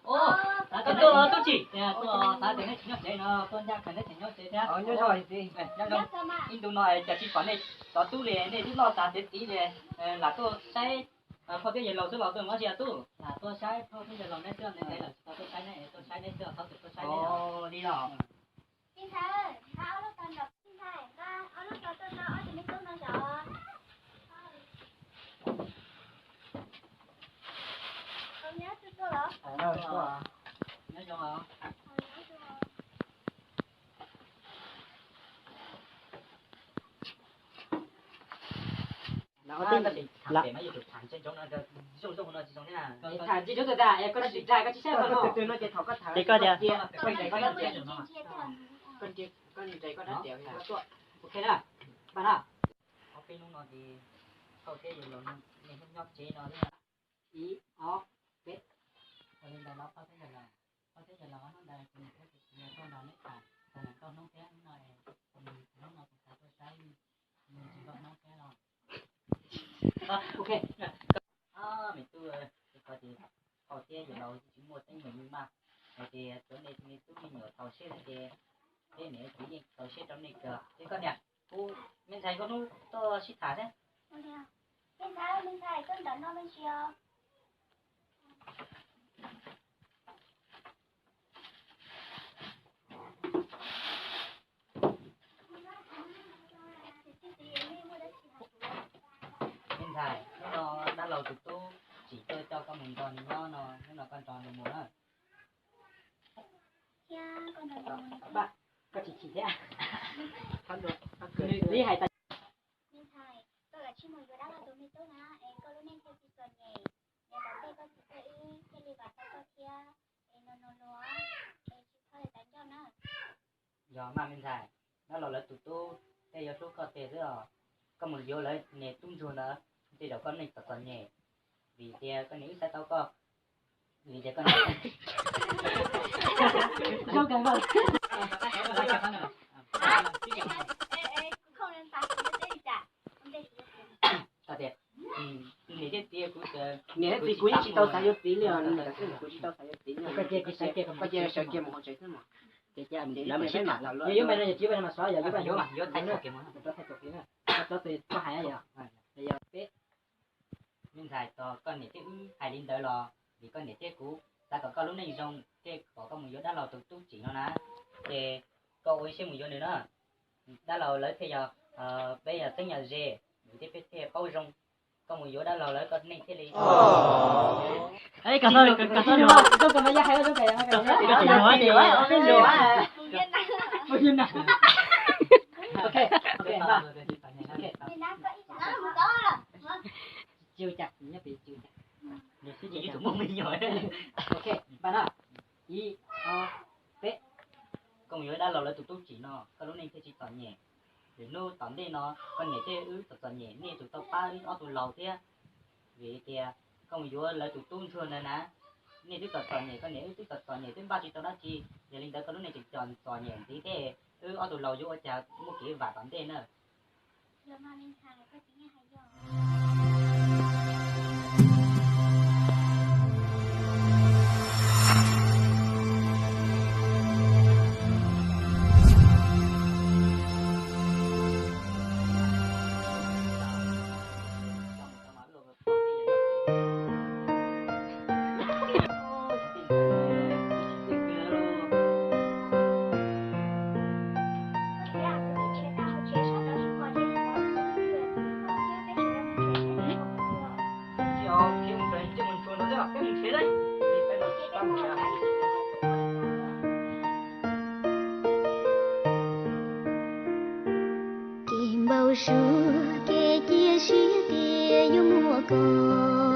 Ua, xav tias tuaj los tub tsis, xav tias nej tsis nyob tsev no tuaj ncaj kawg, nej tseem nyob tsev thiab. Nyob zoo, ib ntu no cas tsis pom nej tov tub li, nej twb noj tas tiav txiv li, lam tuaj saib phauj thiab yawg laus xwb los tuaj ua dab tsi tub? Lam tuaj saib phauj thiab yawg laus neb xwb, neb ntev lawm tsis tau tuaj saib neb, tuaj saib neb xwb, txhob txwm tuaj saib neb. Li los. Tij ntxhais, nqa ob lub tog nrog tij ntxhais, nqa ob lub tog tuaj rau ob tug me tub no zov. Nyob zoo os. Tham tsis zoo tas es koj tsis dag, koj tsis saib koj no. Ces koj tias, koj nres koj rab riam, koj tuaj. Ok na, pab na. Ob peb hnub no ces koj thiab yawg laus nyob tsev no thiab. Ib, ob, peb. Ua li ntawd los koj thiab yawg laus, koj thiab yawg laus ob hnub ntawd ces nws thiab tus txiv tuaj nrog neb tham tau nees nkaum hnub thiab, hnub no, hnub no kuv xav tuaj saib nws tsis nkaum hnub thiab los. Ok. Me tub, koj thiab yawg laus tsis muaj teeb meem li mas, hais tias tsuav nej tub me nyuam tau siab ces peb niam txiv yeej tau siab rau nej kawg. Ces koj niam, kuv me ntxhais koj hnub tuaj sib tham thiab. Me ntxhais, me ntxhais, tuaj ntawm no me ntsis os. Me ntxhais, hnub no dab laug tus tub tsim tuaj coj koj mus nrog nws nyob no, hnub no koj nrog nws mus na. Koj tsis chim thiab. Nws hais tas. Me ntxhais, koj kav tsij mus yuav dab laug tus me tub na, es koj lub neej thiaj tsis txom nyem. Yav tom ntej koj txiv thiab wb thiaj li vam tau koj thiab, es no no los, es tsis txhob li tas ncauj na. Yog mas me ntxhais, dab laug lawv tus tub tej yuav hlub koj tiag xwb os. Koj mus yuav lawv niag tub ntsuag ntawd, tej zaum koj neej txom txom nyem, vim tias koj niam wb xav tau koj, vim tias koj niam Niam thiab txiv kuv yeej tsis tau xav yuav txiv li os, kuv tsis tau xav yuav txiv li. Koj cia sawv kiag mus hauv tsev xwb mas. Ces cia lawv mam sib tham, yog yuav mas no yog tsis yuav mas xyov, yog yuav mas yuav, yuav thaij txoj kev mus, thaij txoj kev na. Koj txhob txhob hais yog, yog peb. Me ntxhais, tos koj niam thiab wb hais li ntawd los vim koj niam thiab kuv xav kom koj lub neej zoo thiaj kom koj mus yuav dab laug tus tub tsim no na. Ces koj ua ib siab mus yuav nws na. Dab laug lawv thiaj yog, peb yog txheeb yog ze, nws thiab peb thiaj paub zoo. Koj mus yuav dab laug lawv koj neej thiaj li. Tsis ua cas, nyob pem tsis ua cas. Ok, npaj na. Ib, ob, peb. Koj mus yuav dab laug lawv tus tub tsim no, koj lub neej thiaj tsis txom nyem. Vim hnub tom ntej no koj niam thiab wb txom txom nyem, nej tsum tau pab wb ob tug laus thiab. Vim tias koj mus yuav lawv tus tub ntsuag ntawd na, nej twb txom txom nyem, koj niam wb twb txom txom nyem, twb npaj tsis tau dab tsi. Yog li ntawd koj lub neej tseem txom txom nyem ntxiv thiab, wb ob tug laus yuav ua cas muaj kev vam tom ntej na. Kev npau suav kev cia siab tias yuav muaj koj.